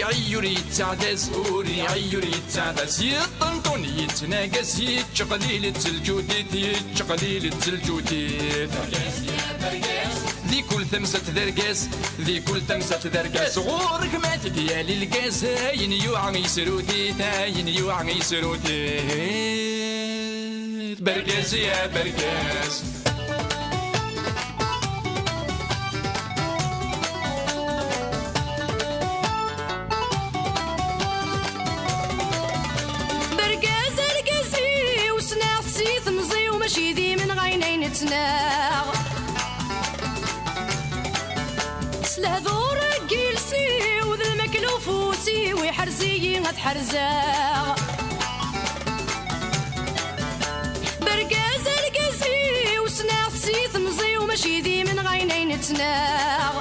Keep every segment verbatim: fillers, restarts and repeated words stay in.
Ɛiur yettaɛdaz, ur iɛiur yettaɛdaz, yeṭṭenṭun yettnagas, yettqelil-itt lǧudit, yettqelil-itt lǧudit. Di kul tamsalt d argaz, di kul tamsalt d argaz, ɣur-k ma t-id-yali lgaz, ayen yuɛa yesrut-it, ayen yuɛa yesrut-it. Bergaz ya bergaz. Bergaz argaz-iw, ssneɣ-t si temẓi-w, mačči d imenɣayen ay nettnaɣ. S lehdur n yiles-iw d lmakla ufus-iw, iḥrez-iyi ad ḥerzeɣ. Bergaz argaz-iw, ssneɣ-t si temẓi-w, mačči d imenɣayen ay nettnaɣ.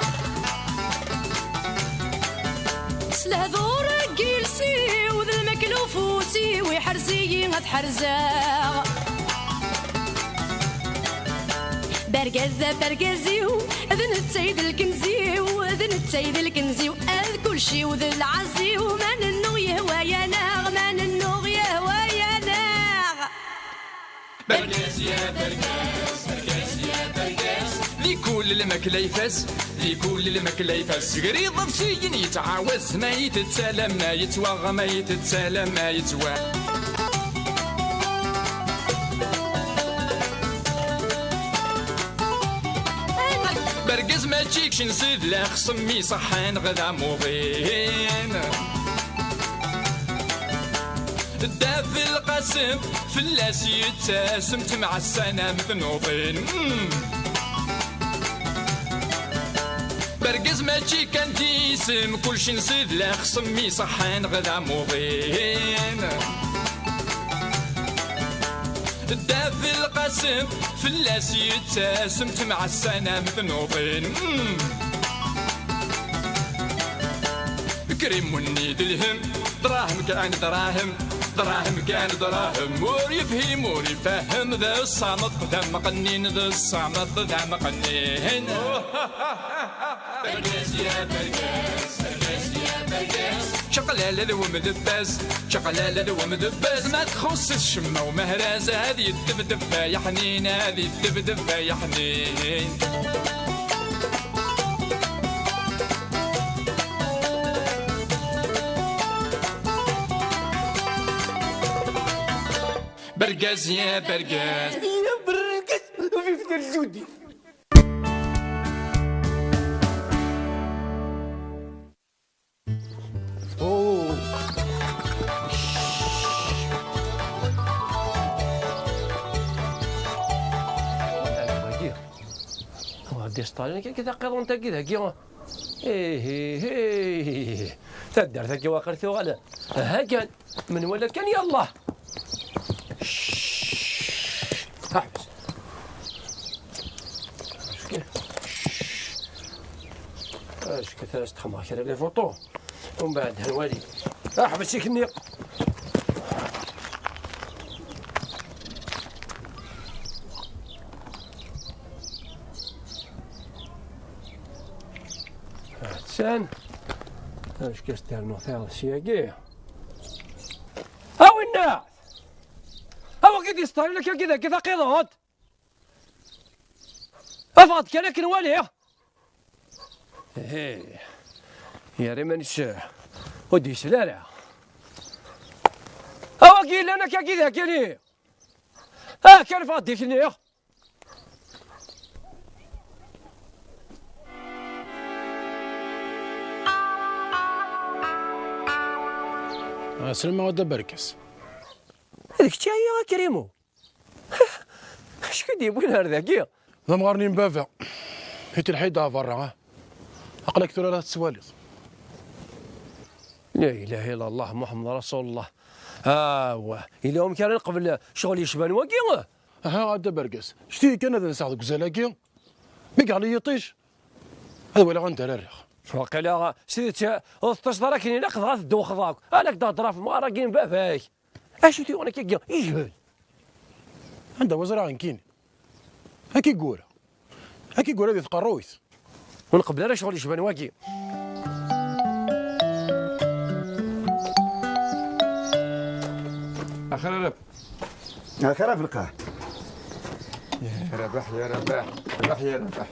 S lehdur n yiles-iw d lmakla ufus-iw, iḥrez-iyi ad ḥerzeɣ. Bergaz d abergaz-iw, d netta i d lkenz-iw, d netta i d lkenz-iw, ad kulci-w d lɛaz-iw, ma nennuɣ yehwa-yaneɣ, ma nennuɣ yehwa-yaneɣ. Bergaz ya bergaz, bergaz ya bergaz. Di kul lmakla ifaz, di kul lmakla ifaz. Sger iḍebsiyen yettɛawaz, ma itett alamma yettwaɣ, ma itett alamma yettwaɣ. Bergaz mačči kečč n ssid, la xsem iṣeḥḥan ɣ d amuḍin. Dda Belqasem fell-as yettasem, temɛassanam tnuḍin. Mm. Bergaz mačči kan d isem, kulci n ssid, la xsem iṣeḥḥan ɣ d amuḍin. Dda Belqasem fell-as yettasem, temɛassanam tnuḍin. Mm. Krim unni d lhem, dṛahem kan dṛahem, dṛahem kan dṛahem, ur yefhim ur ifehhem, d ṣṣameṭ d ameqqnin, d ṣṣameṭ d ameqqnin. Bergaz ya bergaz, bergaz ya bergaz. Čaqlala d wemdebbaz, čaqlala d wemdebbaz. Ma txuṣṣ-it ccemma umehraz, ad yeddebdeb ay aḥnin, ad yeddebdeb ay aḥnin. Bergaz ya bergaz. Ya bergaz, vive le Judi. Oh. Ɣer d-isṭalen kan taqiḍunt-agi dagi. Ih, ih, ih. Taddart-agi waqil tuɣal. Aha kan. Menwala kan, yallah. Ḥbes. Acku tura s-texmeɣ kra les photos. Umbeɛd ad nwali. Ḥbes ikenni. Attan. Amek as-d-rnuɣ taɣet syagi? A winna! A wagi d-yesṭalen akka dagi taqiḍunt! Afeɣ-d kan akken waliɣ! Ihi, yerra iman-is, ur d-yesli ara. A wagi yellan akka dagi! Ah, kan afeɣ-d ikenni! Aslama a Dda Berkas. D kečč aya a Krimu? Acu k-id-yewwin ar dagi? D amɣar-nni n baba. I telḥa-yi-d ɣer berra, ah. Aql-ak tura la tettwaliḍ. La ilaha illallah, Muḥemmed Rasulullah. Awah, yella wamek ara nqebel ccɣel yecban wagi? Aha, a Dda Berkas, cti kan ad nseɣ deg uzal-agi. Mi yeɣli yiṭij, ad waliɣ anda ara rriɣ. Waqila, s tidet, ur teṭṭiseḍ ara akken ilaq, dɣa teddewxeḍ akk. Alak d-heddeṛ ɣef mɣar-agi n baba-k. Acu t-yuɣen akka, yejhed? Anda wa ẓriɣ nekkini? Ad k-iggura. Ad k-iggura di tqerruyt. Ur nqebbel ara ccɣel yecban wagi. Axir a Rabaḥ. Axir a Belqah. Ya Rabaḥ, ya Rabaḥ, Rabaḥ, ya Rabaḥ.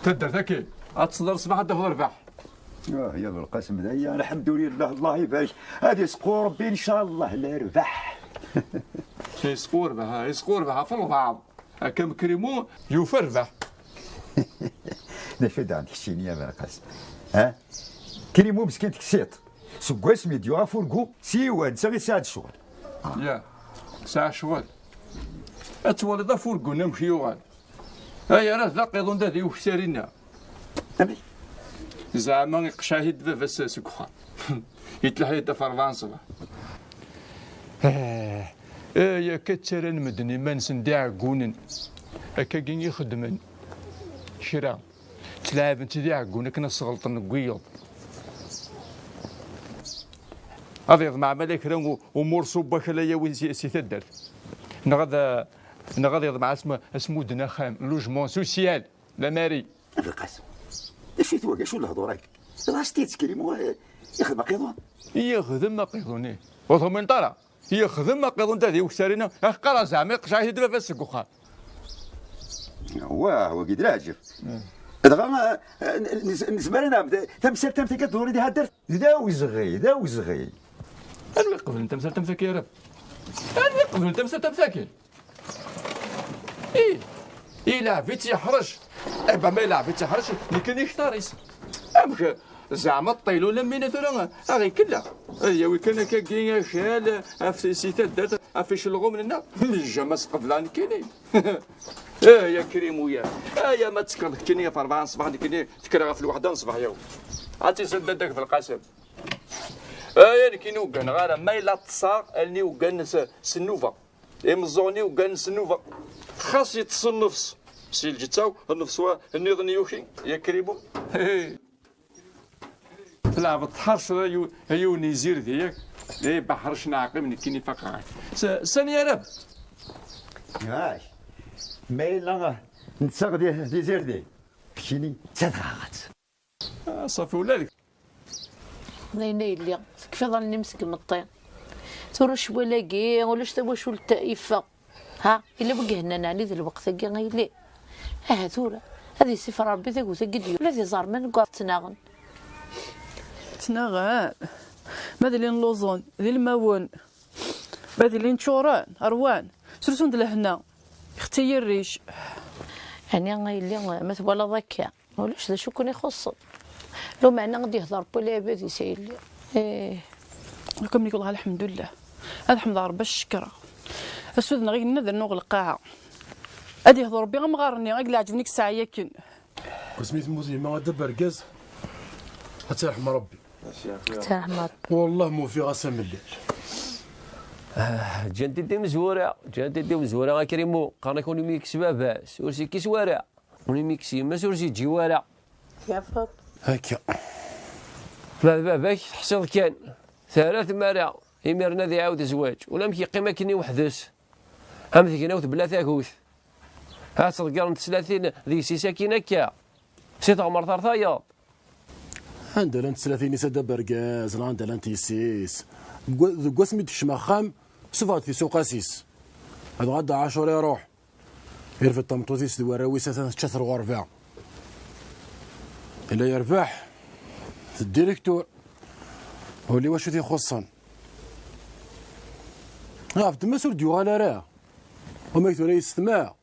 Taddart-agi, ad teṣder ṣṣbeḥ ad tafeḍ rrbeḥ. Ah, ya Belqasem, d aya, lḥemdulillah, Allah ibarek. Ad isqu Rebbi, ncallah, lerbaḥ. Isqu rrbeḥ, isqu rrbeḥ ɣef lbaɛḍ. Akka Mekrimu yufa rrbeḥ. D acu i d-aɣ-d-keččini, ya Belqasem? Ha? Krimu meskin teksiḍ. Seg wasmi d-yuɣ afurgu, s yiwen, netta i tesɛa-d ccɣel. Ya, tesɛa ccɣel. Ad twaliḍ afurgu-nni amek yuɣal. Ay ara d aqiḍun d ad iweksarin-a. Amek? Zeɛma iqecceɛ-it-id baba-s seg uxxam. Yetleḥ-it-id ɣef rebɛa n ṣṣbeḥ. Eh, eh, akka ttarran medden iman-nsen d iɛeggunen. Akkagi i xeddmen kra. Ttlaɛiben-tt d iɛeggun akken ad sɣelṭen deg wiyeḍ. Ad yeḍmeɛ ma la kra u-, umurṣu n wakal ad yawi si, si taddart. Neɣ ad, neɣ ad yeḍmeɛ asmu-, asmudden axxam, logement social, la mairie. A Belqasem, d acu i twagi, acu lehdur-agi? Dɣa s tidet Krimu, eh, ixdem aqiḍun? Yexdem aqiḍun, ih. Ur txemmineḍ ara? Yexdem aqiḍun d ad iweksarin, aḥeqqar zeɛma iqecceɛ-it-id baba-s seg uxxam. Wah, wagi d leɛǧeb. Dɣa, eh, nez-, nezmer ad nɛebd tamsalt am tagi ad d-tḍuri di taddart? D awezɣi, d awezɣi. Anwa iqeblen tamsalt am tagi ara? Anwa iqeblen tamsalt am tagi? Ih, ilɛeb-itt yeḥrec. Eh ben, ma ilɛeb-itt yeḥrec, nekkini ktar-is. Amek, zeɛma ṭṭil ula mina tura, aɣ ikella. Ad yawi kan akkagi akal, af si taddart, af icelɣumen-nneɣ. Jamais qebleɣ nekkini. Eh, ya Krimu ya. Aya ma tekkreḍ keččini ɣef rebɛa n ṣṣbeḥ, nekkini tekkreɣ ɣef lweḥda n ṣṣbeḥ yaw. Ad tt-isel dadda-k Belqasem. Aya nekkini ur gganeɣ ara, ma yella ṭṭseɣ allen-iw gganent s, s nnuba. Imeẓẓuɣen-iw gganen s nnuba. Xas yeṭṭes nnefs si lǧetta, nnefs wa, nniḍen yuki, ya Krimu. Tleɛbeḍ tḥerceḍ a yu-, a yiwen izirdi, yak? Eh, beḥrec n aɛqib, nekkini faqeɣ-ak. S-, sani ara b-, Ay, ma yella nettaɣ di, di zirdi, kini d tadɣaɣat. Ah, ṣafi, ula d. D ayen ay lliɣ, tekfiḍ allen-im seg imeṭṭi. Tura ccwal-agi, ulac tawacult yeffeɣ. Ha, yella wi ihennan ɛni d lweqt-agi a yelli? Aha tura, ad isif Rebbi tagut-agi d-yuɣ, ula d iẓerman deg waɣ ttnaɣen. Ttnaɣen, ma d lin lluẓen, d ilmawen, ma d lin ččuren, rwan, srusun-d lehna, ixetti-yi rric. Ɛni a yelli, ma twalaḍ akka, ulac d acu i ken-ixuṣṣen. Lumeɛna ad d-ihder Rebbi lɛibad-is a yelli. Ih. Lukan nekk, wellah, lḥemdullah. Ad ḥemdeɣ Rebbi, ad c-cekkreɣ. Asud-nneɣ igenni ad rnuɣ lqaɛa. Ad ihder Rebbi amɣar-nni, ak leɛǧeb-nni i yesɛa yakken. Wasmi temmut yemma a dda Bergaz, ad tt-yerḥem Rebbi. Ad tt-yerḥem Rebbi. Wallah ma ufiɣ-as amellal. Ah, ǧǧant-id imezwura, ǧǧant-id imezwura a Krimu, qqaren-ak ur nmi yekkes baba-s, ur s-yekkis wara. Ur imi-k s yemma-s ur s-yeǧǧi wara. Yafeḍ. Akka. Ma d baba-k teḥṣiḍ kan. Terra tmara. Imiren ad iɛawed zzwaǧ. Ulamek yeqqim akken i weḥd-s. Am tegnawt bla tagut. Ad tḍeggren teslatin deg-s akin akka. Si teɣmert ar tayeḍ. Anda llant teslatin-is a dda Bergaz, neɣ anda llant yessi-s? Deg wa-, deg wasmi d-tekcem axxam, sufɣet tisuqas-is. Dɣa dda Ɛacur iruḥ. Irfed tameṭṭut-is d warraw-is atan tečča-t lɣerba. Yella yerbeḥ, teddi lektur. Uli wacu t-ixuṣṣen. Ɣef ddemma-s ur d-yuɣal ara. Wama tura yessetma,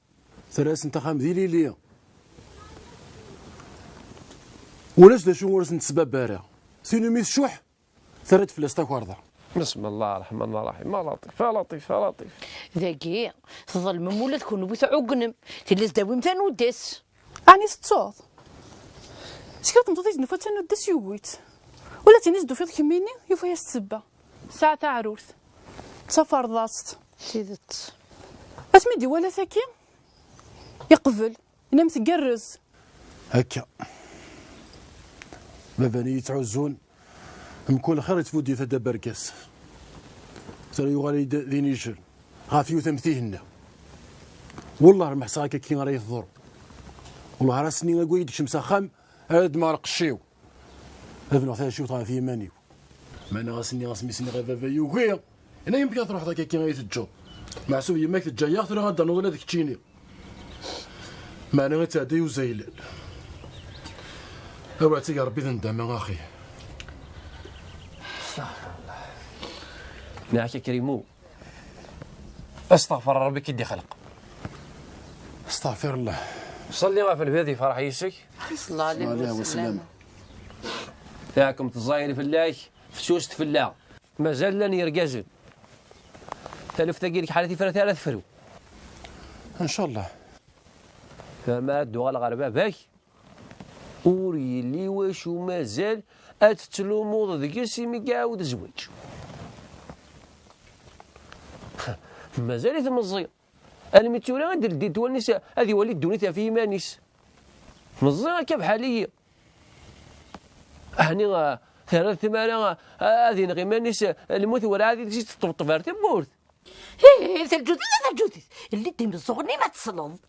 terra-asent axxam d ilili. Ulac d acu ur asent-tesbabba ara. Tin umi tcuḥ, terra-d fell-as takerḍa. Bismillah, Rahman, Rahim, a Laṭif, a Laṭif, a Laṭif. Dagi, tḍelmem ula d kunwi tɛugnem. Tili tdawim tanuddast. Ɛni tettuḍ? S kra tmeṭṭut i s-d-nufa d tanuddast yugi-tt. Ula d tin i s-d-tufiḍ kemmini, yufa-yas ssebba. Tesɛa taɛrurt. D taferḍast. Tidet. Asmi d-iwala tagi, yeqbel. Yenna-m tgerrez. Akka. Baba-nni yettɛuzzun, mkul xir yettbuddi-t a dda Bergaz. Tura yuɣal-iyi-d d inijel ɣef yiwet am tihenna. Wellah ar ma ḥṣiɣ akka kki ara yi-tḍur. Wellah ar ass-nni agwa i d-kcem s axxam, ara ddmeɣ lqecc-iw. Ad bnuɣ taɛciwt ɣef yiman-iw. Meɛna ass-nni asmi s-nniɣ a baba yugi, Ini-yi amek ara truḥeḍ akka, akka ay teǧǧeḍ? Meɛsub yemma-k teǧǧa-yaɣ, tura ad d-ternuḍ ula d keččini. Meɛna ad tɛeddi i uzaylal. Awer tt-ig Rebbi d nndama, axi. Astaɣfirullah. Nniɣ-ak a Krimu, astaɣfer Rebbi k-id-ixleq. Astaɣfirullah. Ṣalli ɣef Nnbi ad yefreḥ yis-k. Ṣalla ɛlihi wa sallam. Taɛkemt ẓẓayel fell-ak, fessuset fell-aɣ. Mazal llan yergazen. Taluft-agi n leḥala tifrat ara tefru. Ncallah. Ma ad d-tuɣal ɣer baba-k, ur yelli wacu mazal ad tettlumuḍ deg-s imi i iɛawed zzwaǧ. Mazal-it meẓẓi. Almi d tura i d-leddint wallen-is ad iwali ddunit ɣef yiman-is. Meẓẓi akka bḥal-iyi. Ɛni, ah, terra tmara, ah, ad ineɣ iman-is, ah, lmut werɛad i tt-teṭṭebṭeb ar tewwurt? Ih, tarǧudit, a tarǧudit. Lli-d imeẓẓuɣen-im ad tesleḍ.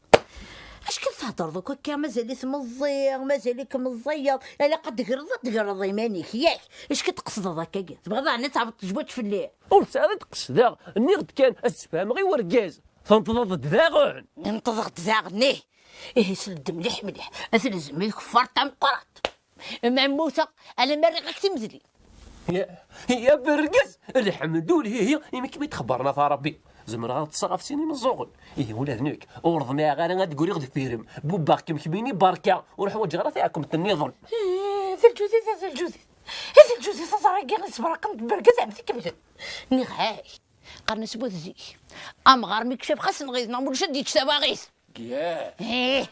Acku theddreḍ akk akka, mazal-it meẓẓi, mazal-ik meẓẓiyeḍ. Ilaq ad d-tegreḍ, ad d-tegreḍ iman-ik, yak? Acku tqesdeḍ akkagi? Tebɣiḍ ɛni ad tɛawdeḍ tezwaǧ fell-i? Ur tesɛiḍ ad tqesdeɣ. Nniɣ-d kan ad sfehmeɣ i urgaz. Tenṭḍeḍ-d daɣen? Nenṭḍeɣ-d daɣen, ih. Ihi sel-d mliḥ mliḥ, ad tlezmeḍ keffart tameqqrant. Ma mmuteɣ, alamma rriɣ-ak timedlin. Ya, ya bergaz, lḥemdullah, imi kem-id-xebbren a Ṛebbi. Zemreɣ ad ṭṭseɣ ɣef sin imeẓẓuɣen. Ihi ula d nekk, ur ḍmiɛeɣ ara ad d-griɣ deffir-m. Bubbeɣ-kem kemmini berka, ur ḥwaǧeɣ ara taɛkemt nniḍen. Ih, d lǧudit, d lǧudit. Ih, d lǧudit, aẓar-agi iṣber-akem-d bergaz am tikemlen. Nniɣ-ak. Qqaren-as bu zik. Amɣar mi yekcaf xas nɣid neɣ mulec ad d-yečč tawaɣit. Ih.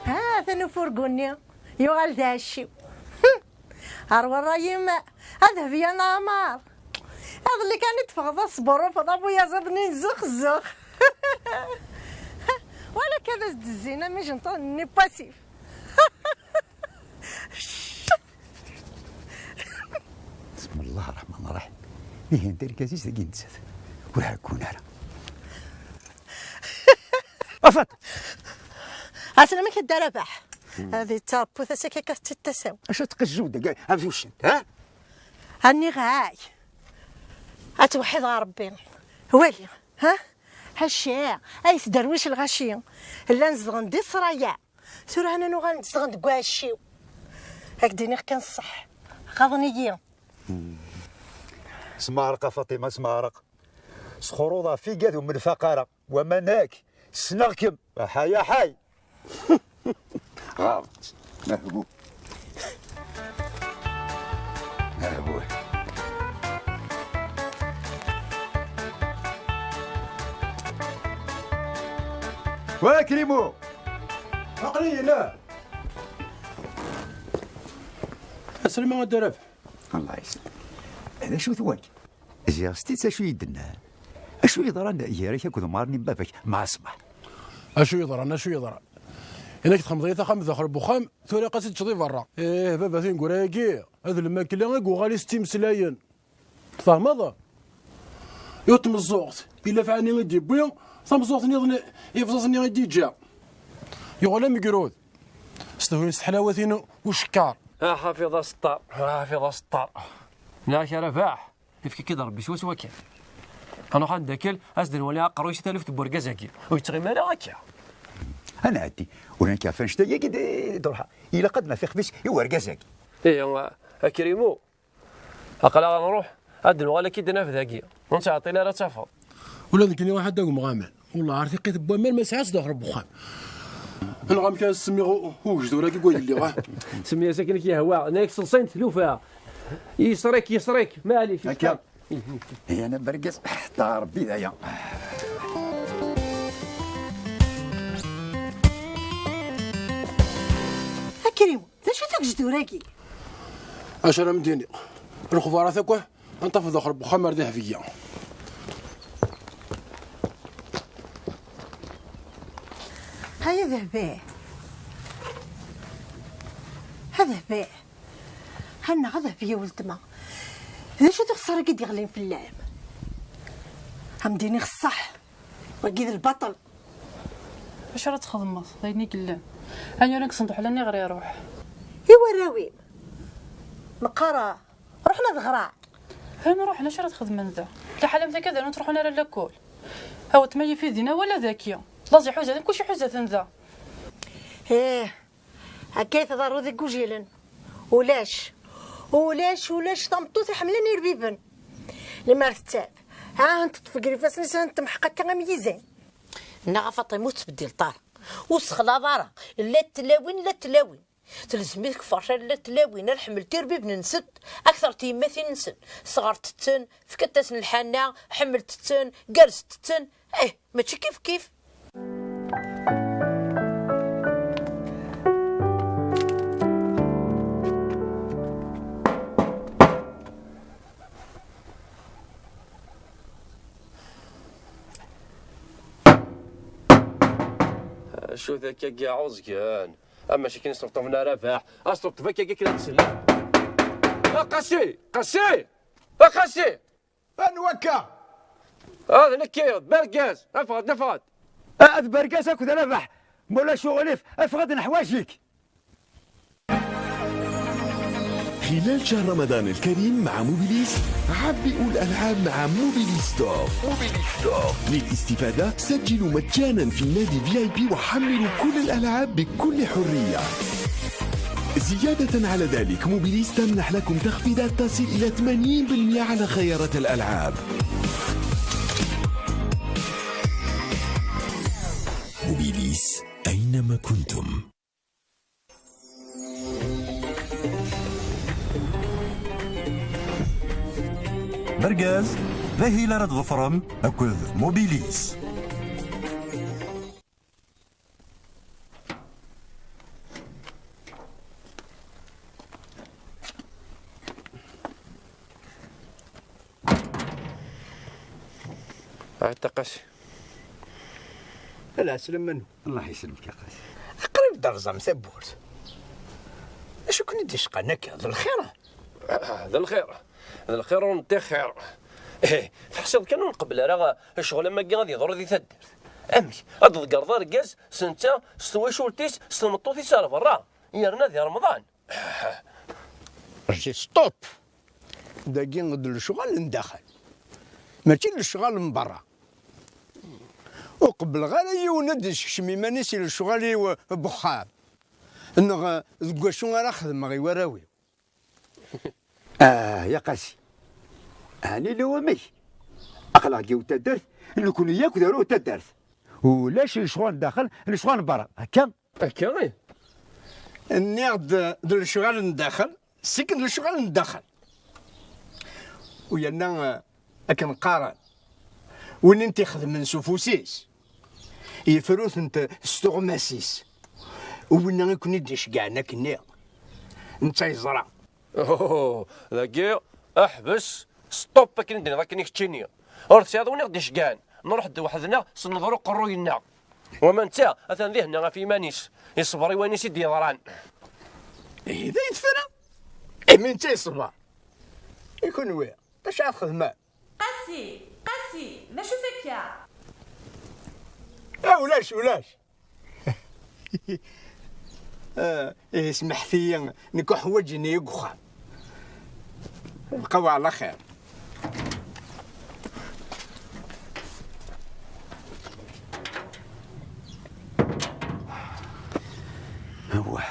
Ha-t-an ufurgu-nni yuɣal d aɛecciw. Ar werra-yim a Dehbiya n Ɛmar. Iḍelli kan i d-teffɣeḍ asburufeḍ abuyaẓ-nni n zux zux. Wala akka ad as-d-zzin am ijenṭaḍen-nni n wasif. بسم الله الرحمن الرحيم. Ihi d argaz-is dagi nettat. Ur ɛeggun ara. Afat! Aslamek a Dda Rabaḥ. Ad yettaṛebbu tasa akka ad tt-id-tasaw. Acu tqejjud dagi a tuccent, ha? Aniɣay. Ad tweḥḥiḍ ɣer Ṛebbi. Wali, ha? Haci, ay tderwic lɣaci. Llan zedɣen di Sraya. Tura hana nuɣal nezdeɣ deg uɛecciw. Ad k-d-iniɣ kan ṣṣeḥ. Ɣaḍen-iyi. Smeɛreq a Faṭima, smeɛreq. Sxuruḍ ɣef igad ur menfaq ara. Wama nekk, ssneɣ-kem. Aḥay, aḥay. Ɣaḍet. Ahbu. Ahbu. Wa Krimu! Aql-iyi la. Aslama a Dda Rabeḥ. Allah yeslam. D acu-t wagi? Ziɣ s tidet acu i d-nnan. Acu yeḍran gar-ak akked umɣar-nni n baba-k, mɛa ṣṣbeḥ? Acu yeḍran, acu yeḍran? Inak txemmeḍ-iyi taxxamt daxel n wexxam, tura ɣas ad teččeḍ i berra. Ih, baba tineggura-agi, ad lmakla i yuɣal-is d timeslayen. Tfehmeḍ? Yiwet tmeẓẓuɣt, ilaf ɛni i d-yewwi, tameẓẓuɣt nniḍen ibẓaẓ-nni i d-yeǧǧa. Yuɣal am ugrud. S tehwi s teḥlawat-inu ucekkar. Ah, ḥafiḍ aseṭṭar, ah, ḥafiḍ aseṭṭar. Nniɣ-ak a Rabaḥ, ifka-k-id Rebbi swaswa kan. Ad nruḥ ad neddakel, ad s-d-nwali aqerruy si taluft n urgaz-agi. Ur yettɣimi ara akka. Ad nɛeddi. Ula nekk ɣef annect-agi i d-, d-ruḥeɣ. Ilaq ad naf ixef-is i urgaz-agi. Ihi, a Krimu, aql-aɣ ad nruḥ, ad d-nuɣal ad k-id-naf dagi. Ur nettɛeṭṭil ara ad tafeḍ. Ula d nekkini ruḥ ad d-agmeɣ aman. Wellah ar tiqqit n waman ma sɛiɣ-tt daxel n wexxam. Neɣ amek ara s-semmiɣ u-, ugejdur-agi n wayen lliɣ, ah? Semmi-as akken i k-yehwa, nekk seḍsayent tlufa. Yesrik, yesrik, maɛlic, akka. Yesrik. Ihi ana bergaz, ṭaɣ Rebbi d aya. A Krim, d acu-t ugejdur-agi? Acu ara m-d-iniɣ? Lexbarat akk, ah, ad n-tafeḍ daxel n wexxam ar Dehbiya. Haya Dehbiya. A Dehbiya. Hannaɣ a Dehbiya weltma. D acu-t uxeṣṣar-agi d-yeɣlin fell-am? Ad m-d-iniɣ ṣṣeḥ. Wagi d lbaṭel. Acu ara txedmeḍ d ayen i yellan? Anya nekk senṭuḥ llan iɣer iruḥ. I warraw-im? Meqqar ruḥen ad ɣran. Ayen ruḥen, acu ara txedmen da? Laḥal am takka d anu truḥun ara lakul. Awet ma yifi din awal ad aki. Laẓ iḥuza-ten, kuc iḥuza-ten da. Ih, akka i tḍerru deg ujilen. Ulac, ulac, ulac tameṭṭut iḥemmlen irbiben. Lemmer tettab, ha teṭṭef deg ifassen-is, ha temḥeq akka am yizan. Nnaɣ a Faṭima ur tettbeddileḍ ara, ur ssexlaḍ ara, la tlawin, la tlawin. Telzem-it kferca la tlawin, ar ḥemmlent irbiben-nsent akteṛ n tyemmatin-nsent. Sɣert-ten, fket-asen lḥanna, ḥemmlet-ten, gerrzet-ten. Eh, mačči kif kif. Acu d akka i ɛuẓgen? Ama akken i s-ṭebṭben ara baḥ, a s-ṭebṭeb akka i kra n tselleft. A Qasi! Qasi! A Qasi! Anwa akka? Ah, d nekki, d Bergaz. Afeɣ-d, afeɣ-d. Ah, d Bergaz akked Rabaḥ. Ma ulac uɣilif, afeɣ-d, neḥwaǧ-ik. خلال شهر رمضان الكريم مع موبيليس، عبئوا الألعاب مع موبيليس ستور. موبيليس ستور. للاستفادة سجلوا مجانا في نادي في آي بي وحملوا كل الألعاب بكل حرية. زيادة على ذلك، موبيليس تمنح لكم تخفيضات تصل إلى ثمانين بالمئة على خيارات الألعاب. موبيليس، أينما كنتم. Bergaz, d ahil ara tḍefrem akked Mobilis. Ɛiṭa Qasi. Ala, ɛeslama-nwen. Allah yesselmek a Qasi. Qrib d-terẓam tawwurt. Acu ken-id-icqan akka? D lxir? Ah, d lxir. D lxir ur neṭṭixir. Ih, teḥṣiḍ kan ur nqebbel ara ccɣel am wagi ad yeḍru di taddart. Amek? Ad tḍeggreḍ argaz s netta, s twacult-is, s tmeṭṭut-is ar berra, yerna di Remḍan. J'ai stop. Dagi d lecɣal n daxel, mačči d lecɣal n berra. Ur qebbleɣ ara yiwen ad d-isekcem iman-is i lecɣal-iw n wexxam, neɣ deg wacu ara xedmeɣ i warraw-iw. Ah, ya Qasi, ɛni la wamek? Aql-aɣ deg yiwet taddart, nekni yakk d arraw n taddart. Ulac lecɣal n daxel, lecɣal n berra, akka? Akka i? Nniɣ-d d lecɣal n daxel, seg d lecɣal n daxel. U yerna, eh, akken qqaren, win i tent-ixedmen s ufus-is, yefru-tent s tuɣmas-is. U winna i ken-id-iceggɛen akkenni, netta yeẓra. Oh, dagi, ḥbes, stop akken i d-tenniḍ akken i keččini. Ur tesɛiḍ win i ɣ-d-iceggɛen. Nruḥ-d weḥd-neɣ s neḍru uqerruy-nneɣ. Wama netta, atan dihenna ɣef yiman-is, iṣber i wayen i s-id-yeḍran. Ihi d ay tefra? Imi netta iṣber. I kunwi, d acu ara txedmem? Qasi, Qasi, d acu-t akka? Ah, ulac, ulac. Ah, ihi smeḥt-iyi, nekk uḥwaǧen-iyi deg uxxam. Bqaw ɛla xir. Awah,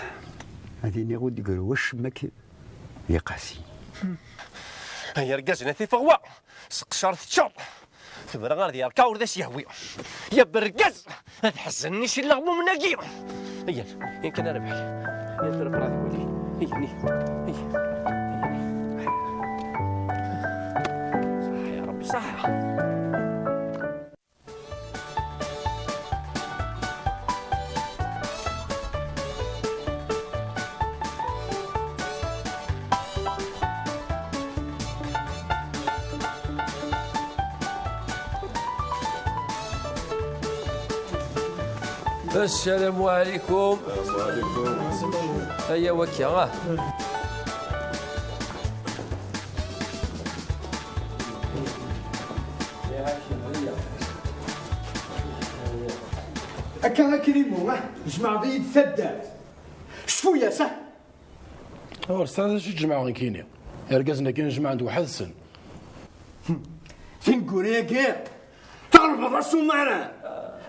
ad iniɣ ur d-grew acemma akken. Ya Qasi. Ay argaz, a tifeɣwa, seqcer teččeḍ. Tebra ar d yerka ur d as-yehwi. Ya bergaz, ad ḥeznen i cillaɣ mumen-agi. Ayyat, yan kan ara bḥal. Yan tura qrad wali. Ayyani. Ayyani. Ṣaḥa ya Rebbi, ṣaḥa. السلام عليكم. وعليكم. هيا وكيا، آه. Akka a Krimu, ah, jemɛeḍ-iyi-d taddart. Cfu-yas, ah! Ur sɛiɣ d acu i jemɛeɣ nekkini. Irgazen-agi jemɛen-d weḥd-sen. Tineggura-agi, tɣelbeḍ asumaran.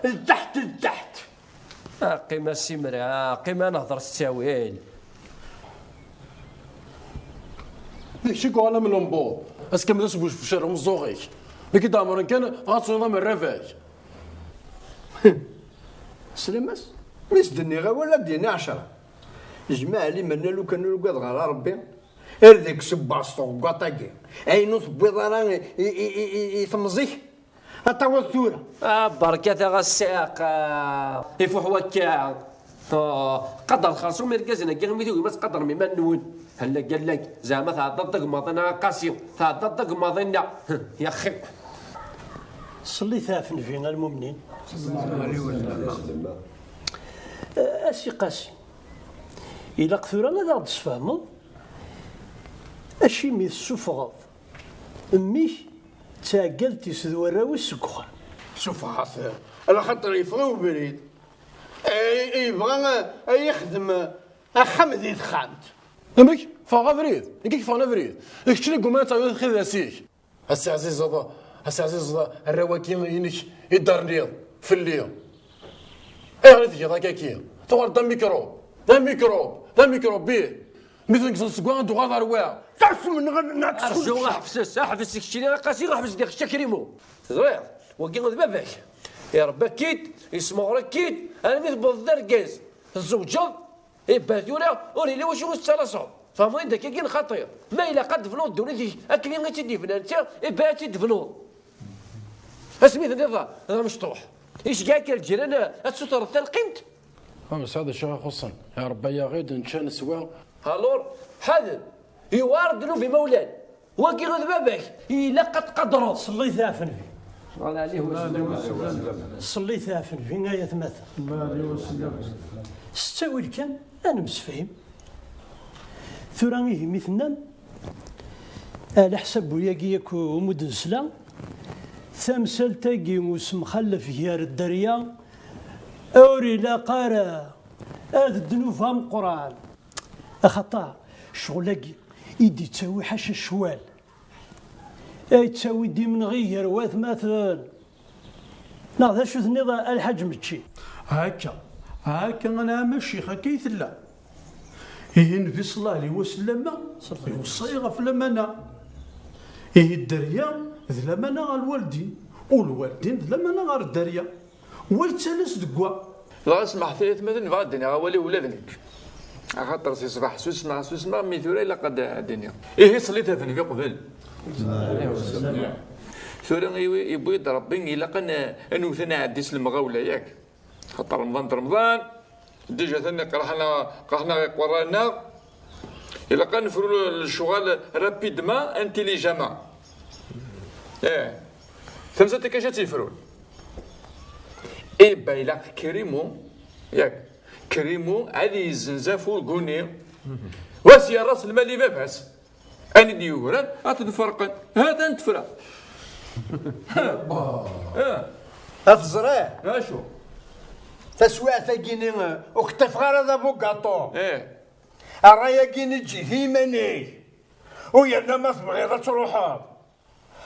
Ldeḥt, ldeḥt. Qqim a Simra, qqim a nehder s ttawil. D kečč i yuɣalen am lembuḍ. Ass kamel d asbucbuc ar umeẓẓuɣ-ik. Mi k-id-ɛemren kan, dɣa ad tuniḍ am rraba-k. Teslam-as? Mi s-d-nniɣ awal, ad d-yini ɛecra. Jmaɛ liman, lukan ur ugadeɣ ara Rebbi, ar deg sebbaɣ s tɣeggaṭ-agi. Ayen ur tewwiḍ ara i, i, i, i, i, i temẓi-k, ad tawiḍ tura. Ah, berkat a ɣassaq, ah, ifuḥ wakka. Ah, qader xersum irgazen-agi, imi tugim ad tqadrem iman-nwen. Hellak, hellak, zeɛma tɛeddaḍ d agmaḍ-nneɣ a Qasi, tɛeddaḍ d agmaḍ-nneɣ. Yaxi. Ṣellit ɣef Nnbi a lmumnin. A Si Qasi, ilaq tura ad aɣ-d-tesfehmeḍ acimi tessufɣeḍ mmi-k d tɛeggalt-is d warraw-is seg uxxam. Sufɣeɣ-t, alaxaṭer yeffeɣ i ubrid. Ay, yebɣa a, a yexdem axxam di texxamt. Amek? Ffɣeɣ abrid? Nekk i yeffɣen abrid? D kečč i yeggumman ad tawiḍ lxir d asik. Ad teɛzizeḍ, ad teɛzizeḍ arraw-agi inek i d-terniḍ fell-i. Ayɣer i tgiḍ akka-agi? Tuɣaleḍ d amikrub, d amikrub, d amikrub, ih. Mi tneggzeḍ seg wa, ad d-tuɣaleḍ ar wa. Tasem nɣen-, nɣen-, Rju, ḥbes, ḥbes keččini a Qasi, ḥbes diɣ kečč a Krimu. Teẓriḍ, wagi d baba-k. Irebba-k-id, yesmeɣra-k-id, armi tewweḍeḍ d argaz. Tzewǧeḍ, iba tura, ur yelli wacu i tettalaseḍ. Tfehmeḍ-iyi-d akkagi lxaṭi. Ma ilaq ad d-tebnuḍ ddunit-ik akken i tt-id-yebna netta, iba ad tt-id-tebnuḍ. Asmi tenniḍ d amecṭuḥ, iceggeɛ-k lǧiran ad tsutreḍ talqimt? Ah, ma sɛiɣ d acu i ɣ-ixuṣṣen. Ya Rebbi, ay aɣ-id, nečča, neswa. Alors, ḥader, yewɛer ddnub imawlan. Wagi d baba-k, ilaq ad tqadreḍ. Ṣellit ɣef Nnbi. Ṣellit ɣef Nnbi, ay atmaten. S ttawil kan, ad nemsefhim. Tura ihi mi tennam, ɛla ḥsab uyagi yakk umi d-nesla, tamsalt-agi usemxallef gar dderya, ur ilaq ara, d ddnub ameqqran. Axaṭer ccɣel-agi i d-ittawi ḥaca ccwal, ay yettawi-d imenɣi gar watmaten. Neɣ d acu tenniḍ a Lḥaǧ Mečči? Akka, akka, anɛam a ccix, akka i tella. Ihi Nnbi ṣellallahu ɛalayhi wa sallam iweṣṣa-yi ɣef lamana. Ihi dderya d lamana ɣer lwaldin, u lwaldin d lamana ɣer dderya. Wa yettalas deg wa. Dɣa smeḥt-iyi atmaten, bɣiɣ ad d-iniɣ awal-iw ula d nekk. Axaṭer si ṣṣbeḥ susmeɣ, susmeɣ, mi tura ilaq ad d-, ad d-iniɣ. Ihi ṣellit ɣef Nnbi qbel. Tura iwi-, iwwi-d Rebbi, ilaq ad n-, ad nwet ad nɛeddi s lemɣawla, yak? Xaṭer Remḍan d Remḍan, déjà atan qerḥen-, qerḥen-aɣ iqerra-nneɣ. Ilaq ad nefru le-, lecɣal rapidement, intelligemment. Eh. Tamsalt-agi acu ad tt-yefrun? Eh ben, ilaq Krimu, yak, Krimu ad yezzenz afurgu-nni, wa s-yerra s lmal i baba-s. Ayen i d-yugran, ad ten-ferqen. Ha-t-an tefra. Ah. Ad teẓriḍ. Acu? Taswiɛt-agi-ni, ur k-ṭṭifeɣ ara d abugaṭu. Eh. Ṛṛay-agi-ni eǧǧ-it i yiman-ik. U yerna ma tebɣiḍ ad truḥeḍ,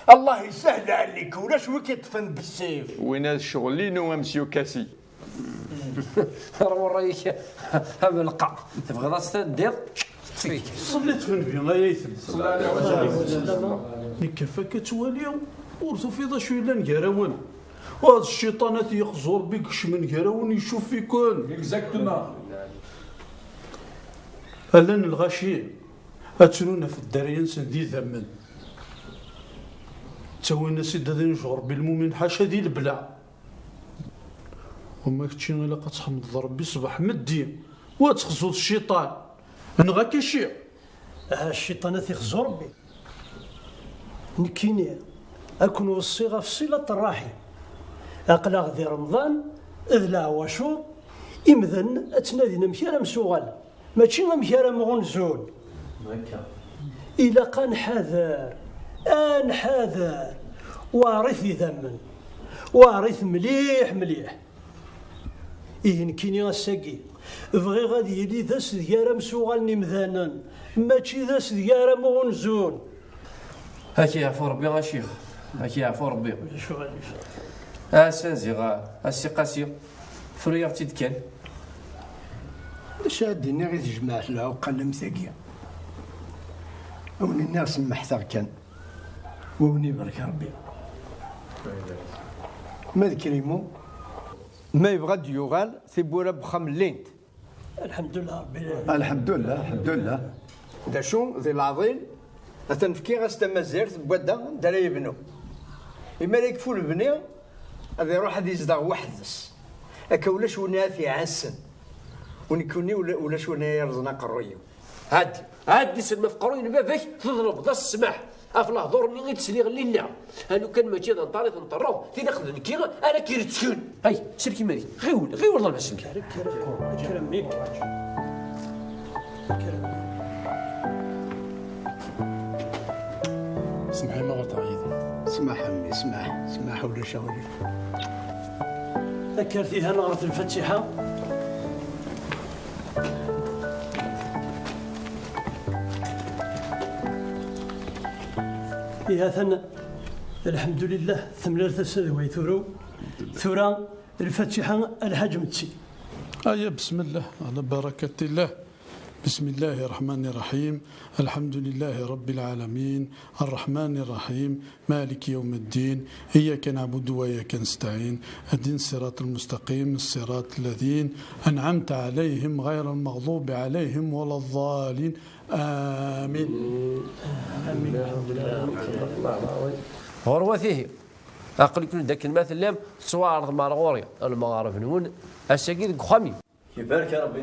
Allah isahel ɛlik, ulac wi k-iṭṭfen bessif. Winna d ccɣel-inu, a Monsieur Cassi. Ṛṛay-ik am lqaɛ, tebɣiḍ ad s-taddiḍ, ṭṭef-ik. Ṣellit ɣef Nnbi, ay aytma. Nekk ɣef akka ttwaliɣ, ur tufiḍ acu yellan gar-awen. Wa d cciṭan, ad t-yexzu Ṛebbi, yekcem gar-awen, icuf-iken. Exactement. Llan lɣaci, ad trun ɣef dderya-nsen d idammen. Ttawin-as-id ad ineǧǧ Ṛebbi lmumin, ḥaca di lebla. Uma kečči ilaq ad tḥemdeḍ Ṛebbi ṣṣbeḥ meddi, u ad texzuḍ cciṭan. Neɣ akka cci? Ah, cciṭan ad t-ixzu Ṛebbi. Nekkini, ad ken-weṣṣiɣ ɣef ṣilat ṛṛaḥim. Aql-aɣ di Remḍan, d leɛwacur, imdanen ad ttnadin amek ara msuɣalen. Mačči amek ara mɣunzun. Akka. Ilaq ad nḥader, ad nḥader. Weɛrit idammen. Weɛrit mliḥ, mliḥ. Ihi nekkini ass-agi bɣiɣ ad yili d ass deg ara msuɣalen imdanen, mačči d ass deg ara mɣunzun. Ad k-yeɛfu Rebbi a Ccix, ad k-yeɛfu Rebbi. Acu ara neffer? Ass-a ziɣ a Si Qasi, tefru-yaɣ-tt-id kan. D acu ara d-iniɣ i tejmaɛt lɛuqqal am tagi? A wen-iniɣ semmḥet-aɣ kan, wa wen-ibarek Rebbi. Ma d Krimu, ma yebɣa ad d-yuɣal, tiwwura n wexxam llint. Lḥemdullah Rebbi lɛalamin. Lḥemdullah, lḥemdullah. D acu, di leɛḍil, atan fkiɣ-as tamazirt n wadda anda ara yebnu. Imi ara yekfu lebni, ad iruḥ ad yezdeɣ weḥd-s. Akka ulac win ara t-iɛassen. U nekkni ula-, ulac win ara yerẓen aqerruy-iw. Ɛeddi, ɛeddi, selma ɣef uqerruy n baba-k, teḍlbeḍ-as ssmaḥ ɣef lehdur-nni i d-sliɣ lilla. A lukan mačči d anṭar i tenṭerreḍ, tilaq d nekki ara k-irettken. Ay, sellek iman-ik, ɣiwel, ɣiwel ḍleb-as mmi. Kker, kker, kker a mmi, kker. Kker. Semmeḥ-iyi ma ɣelṭeɣ yid-m. Smaḥ a mmi, smaḥ, smaḥ, ulac aɣilif. Takkart ihi ad neɣret lfatiḥa. Ihi atan, lḥemdulillah, temlal tasa d way turew. Tura, lfatiḥa a Lḥaǧ Metti. Aya, بسم الله، على بركة الله. بسم الله الرحمن الرحيم. الحمد لله رب العالمين. الرحمن الرحيم. مالك يوم الدين. إياك نعبد وإياك نستعين. اهدنا الصراط المستقيم، صراط الذين أنعمت عليهم غير المغضوب عليهم ولا الضالين. آمين. Ɣurwat ihi. Aql-iken d akken ma tellam tettwaɛerḍem ar ɣur-i. Lmeɣreb-nwen ass-agi deg uxxam-iw. Ibarek Rebbi.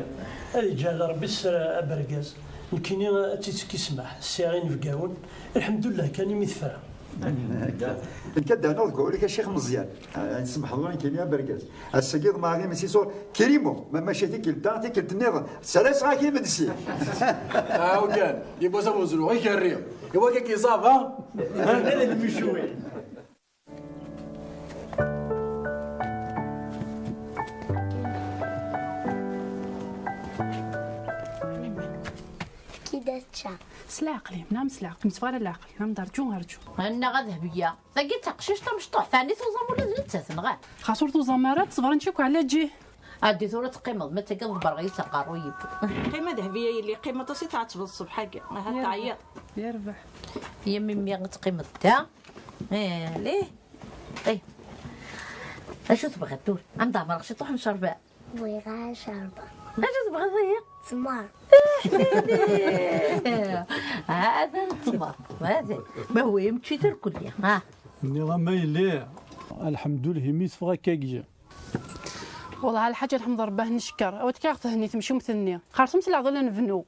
Ad iǧɛel Rebbi sser abergaz. Nekkini ad tt-ittekki ssmaḥ, sɛiɣ inebgawen. Lḥemdullah kan imi tefra. Nekk ad d-rnuɣ deg wawal-ik a Ccix Meẓyan. Ah, semḥeḍ nekkini abergaz. Ass-agi ḍemɛeɣ imensi sɣur Kirimu, ma mačči tikkelt-a, tikkelt nniḍen. Ssaraseɣ-ak imensi. Aw kan, yiwwas am uzlu, ikerri. Iwakken k-iẓaba. Yerna d lmecwi. Kida tečča. S leɛqel-im, neɣ s leɛqel-im, tebɣa ara leɛqel, neɣ d rǧu, rǧu. Annaɣ a Dehbiya, tagi d taqcict tamecṭuḥt, ɛni tuẓam ula d nettat, neɣ? Xas ur tuẓam ara, tṣebren-tt akk ɛla ǧih. Ɛeddi tura teqqimeḍ, ma d tagi ad ḍebbreɣ yis aqerruy-iw. Qqim a Dehbiya yelli, qqim aṭas i tɛettbeḍ ṣṣbeḥ-agi, ahat teɛyiḍ. Yerbeḥ. Ya mimmi ad teqqimeḍ da. Eh, lih. Eh. Acu tebɣiḍ tura? Ad m-d-ɛemreɣ ciṭuḥ n ccerba. Bɣiɣ ad cerbeɣ. Acu tebɣiḍ ihi? Ttmer. Hada n ttmer. Hada. Ma هو يمشي تركلي. ها. Nniɣ-am a yelli, lḥemdullah imi teffeɣ akkagi. Wellah a lḥaǧ, lḥemd Rebbi, ad t-neckeṛ. Awa tekkaɣ thenni temcumt-nni. Xerṣum s leɛḍil ad nebnu.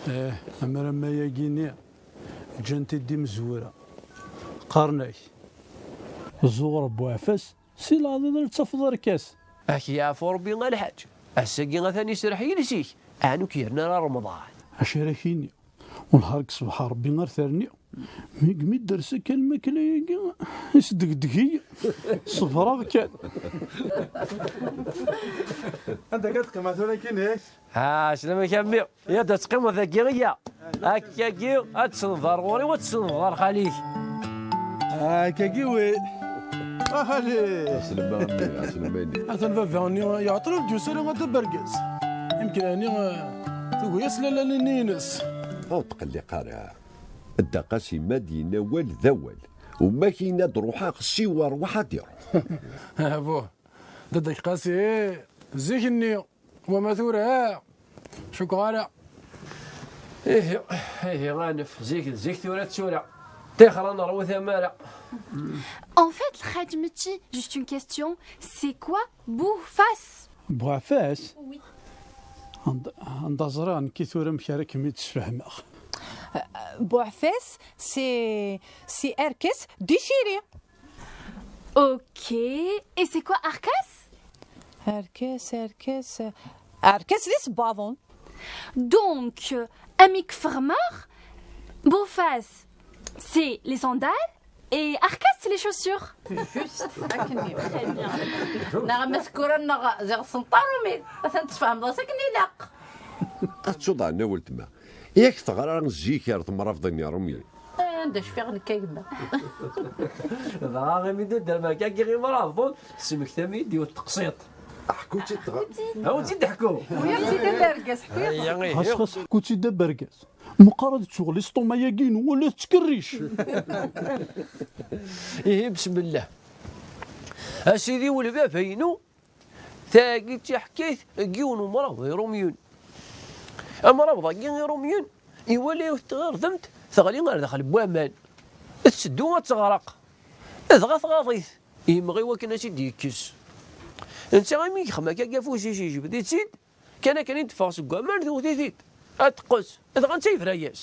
Eh, amar am ayagi-nni, ǧǧan-t-id imezwura. Qqaren-ak, ẓẓu ɣer Buɛfas, si leɛḍil ad tafeḍ arkas. Ad k-yeɛfu Rebbi a lḥaǧ. Ass-agi atan iserreḥ yiles-ik, ɛni ur k-yerni ara Remḍan? Acu ara k-yini? Wellah ar k-ṣebḥ Rebbi ar terni. Mi gmi d-ters akka lmakla-agi, isdegdeg-iyi. Ṣebreɣ kan. Anda akka teqqimeḍ tura kini? Ah, slam-ik a mmi. Ya da teqqimeḍ dagi, iya. Akkagi ad tsenḍeḍ ar ɣur-i, ad tsenḍeḍ ar xali-k. Akkagi wi. A xali. Aslem a mmi, aslem a mmi. Atan baba-nni yeɛṭel ur d-yusi ara ad d-abergaz. Imekli-nni, eh, tugi-as lalla-nni-ines. Ur tqelliq ara. Dda Qasi ma d-yenna awal d awal. U ma k-yenna ad ruḥeɣ, siwa rwaḥ ad iruḥ. Abuh, Dda Qasi, zik-nni. Wama tura, cukkeɣ ara. Ihi, ihi, anef, zik d zik, tura d tura. Tixra neṛwu tamara. En fait, Lḥaǧ Metti, juste une question, c'est quoi Buɛfas? Buɛfas? Oui. Anda, anda ẓriɣ nekki tura amek ara kem-id-sfehmeɣ. Euh, Buɛfas, c'est, c'est arkas déchiré. Ok. Et c'est quoi arkas? Arkas, arkas, arkas d isebbaḍen. Donc, euh, amek fehmeɣ, Buɛfas, c'est les sandales, Et Arcas, les chaussures. Juste, akken. Neɣ ma tkura neɣ ziɣ senṭar umid. Atan tesfehmeḍ-as akken ilaq. Ad tsuḍ ɛna weltma. Yak teɣra zik ar temrafḍin iṛumyen. Eh, anda cfiɣ nekk a gma. Dɣa imi d-udder merka akka imrafḍen, tesmektam-iyi-d yiwet teqsiṭ. Ḥku-tt-id tɣ- Awi-tt-id ḥku. Wiyaḍ-tt-id a bergas, ḥku-yaɣ. Xas, xas, ḥku-tt-id a bergas. Meqqar ad ttuɣ listumayagi-inu wala tettkerric. Ihi, bismillah. A sidi, ul baba-inu, tagi d taḥkayt n yiwen umrabeḍ iṛumyen. Amrabeḍ-agi iṛumyen iwala yiwet tɣirdemt teɣli ar daxel n waman, tetteddu ad teɣreq, dɣa tɣaḍ-it, yemɣi wakken ad tt-id-yekkes. Netta imi yexma akka afus-is, yejbed-itt-id, kan akken i d-teffeɣ seg waman, tewwet-it-id ad teqqes, dɣa netta yebra-yas.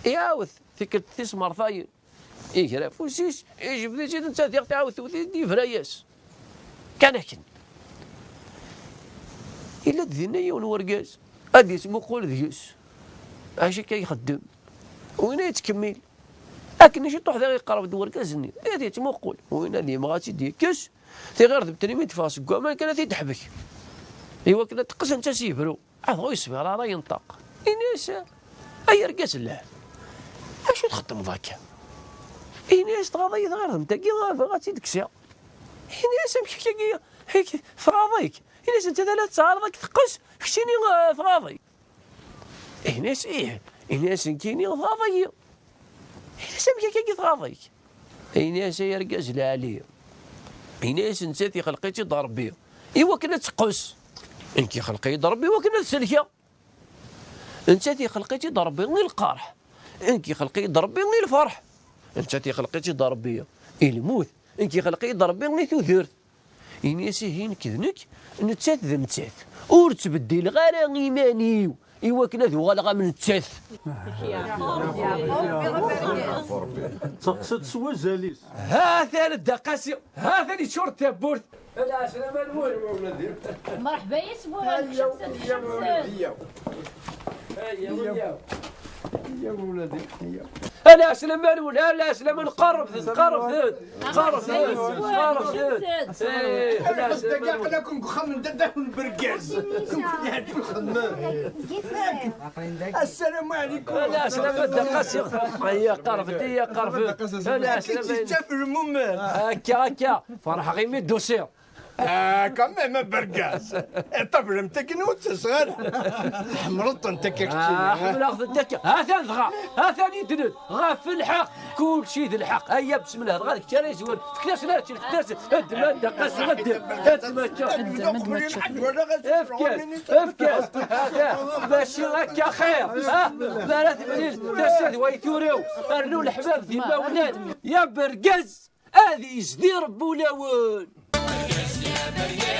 Iɛawed tikkelt tis mertayen, iger afus-is, ijbed-itt-id netta, diɣ tɛawed tewwet-it-id, yebra-yas. Kan akken. Yella-d dinna yiwen wergaz, ad yettmuqul deg-s acu akka ixeddem. Winna yettkemmil. Akken i ciṭuḥ diɣ, iqerreb-d wergaz-nni, ad yettmuqul. Winna ad yemɣi ad tt-id-yekkes, tiɣirdemt-nni mi d-teffeɣ seg waman kan ad t-id-teḥbek. Iwakken ad teqqes, netta s yebru. Ah, dɣa ur yesbiɣ ara yenṭeq. Ini-as: "Ay argaz lɛeb, acu txeddmeḍ akka?" Ini-as: "Tɣaḍ-iyi tɣirdemt-agi, bɣiɣ ad tt-id-kkseɣ." Ini-as: "Amek akka, tɣaḍ-ik?" Ini-as: "Netta d ala tettɛaraḍ ad k-teqqes, keččini, ah, tɣaḍ-ik." Ini-as: "Ih." Ini-as: "Nekkini tɣaḍ-iyi." Ini-as: "Amek akka i tɣaḍ-ik?" Ini-as: "Ay argaz lɛali." Ini-as: "Nettat ixleq-itt-id Ṛebbi i wakken ad teqqes. Nekk ixleq-iyi-d Ṛebbi i wakken ad selkeɣ. Nettat ixleq-itt-id Ṛebbi i lqerḥ. Nekk ixleq-iyi-d Ṛebbi i lferḥ. Nettat ixleq-itt-id Ṛebbi i lmut. Nekk ixleq-iyi-d Ṛebbi i tudert." Ini-as: "Ihi nekk d nekk, nettat d nettat. Ur ttbeddileɣ ara iman-iw i wakken ad uɣaleɣ am nettat." Teqqes-d s wazal-is. Ha-t-an Dda Qasi, ha-t-an yeččur-d tawwurt. Lɛeslama-nwen. Merḥba yes-wen. Aya, aya, aya. Aya, aya. Aya, aya. Ala ɛeslama-nwen, ala ɛeslama-nwen, qerrbet-d, qerrbet-d, qerrbet-d, qerrbet-d. Eh, ala ɛeslama-nwen. Aql-aken deg uxxam n dadda-nwen Bergaz. Assalamu ɛlikum. Ala ɛeslama Dda Qasi. Aya, qerrbet-d, aya, qerrbet-d. Ala ɛeslama. Akka, akka. Ferḥeɣ imi d-tusiḍ. Ah, quand même, a Bergaz. Ṭṭablemt akken ur ttaseɣ ara. Tḥemmleḍ-tent akka keččini, ah, ha? Ḥemmleɣ-tent akka. Ha-t-an dɣa, ha-t-an yeddned. Ɣef lḥeqq, kulci d lḥeqq. Aya, bismillah, dɣa d kečč ara yezwaren. Fket-asen ad ččen, fket-asen. Ddem anda qasi, ddem. Ddem akka. Ddem, ddem, ddem. Efk-as, efk-as. Ha-t-an. Mačči akka xir, ha? Mi ara temlil tasa d way turiw. Rnu leḥbab d imawlan. Ya Bergaz! Ad yezdi Ṛebbi ulawen.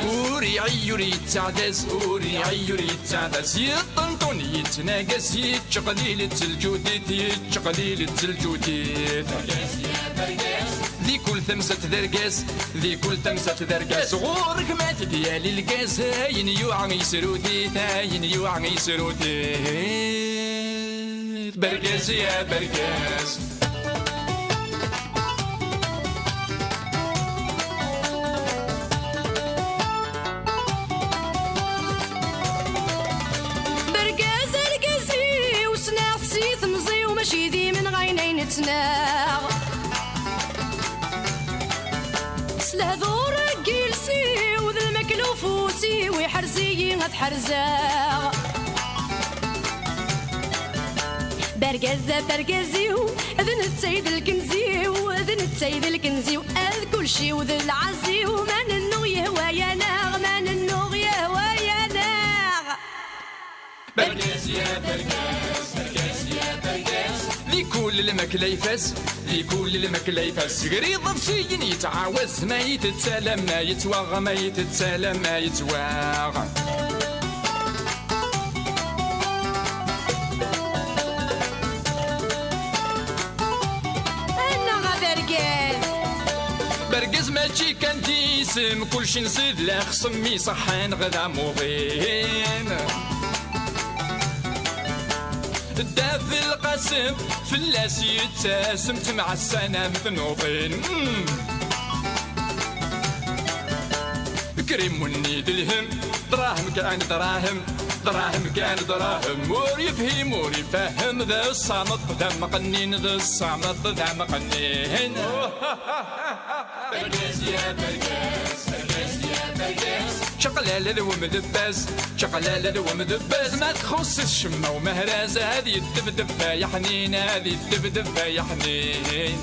Ur iɛi ur yettaɛdaz, ur iɛi ur yettaɛdaz, yeṭṭenṭun yettnagas, yettqelil-itt lǧudit, yettqelil-itt lǧudit. Di kul tamsalt d argaz, di kul tamsalt d argaz, ɣur-k ma tbyal lgaz, ayen yuɛa yesrut-it, ayen yuɛa yesrut-it. Bergaz ya bergaz. Bergaz argaz-iw, ssneɣ-t si temẓi-w, mačči d imenɣayen ay nettnaɣ. S lehdur n yiles-iw d lmakla ufus-iw, iḥrez-iyi ad ḥerzeɣ. Bergaz, bergaz-iw, d netta i d lkenz-iw, d netta i d lkenz-iw, ad kulci-w d lɛaz-iw, ma nennuɣ yehwa-yaneɣ, ma nennuɣ yehwa-yaneɣ. Bergaz ya bergaz, bergaz ya bergaz. Di kul lmakla ifaz, di kul lmakla ifaz. Sger iḍebsiyen yettɛawaz, ma yettett alamma yettwaɣ, ma yettett alamma yettwaɣ. Annaɣ a bergaz! Bergaz mačči kan d isem, kulci nṣid la xsem iṣeḥḥan ɣer amuḍin. Dda Belqasem, fell-as yettasem, ttemɛassanam tnuḍin. Mm. Krimunni d lhem, dṛahem kan dṛahem, dṛahem kan dṛahem. Ur yefhim, ur ifehhem, d ṣṣameṭ d ameqqnin, d ṣṣameṭ d ameqqnin. Argaz ya argaz, argaz ya argaz. Čaqlala d wemdebbaz, čaqlala d wemdebbaz. Ma txuṣṣ-it ccemma umehraz, ad yeddebdeb ay aḥnin, ad yeddebdeb ay aḥnin.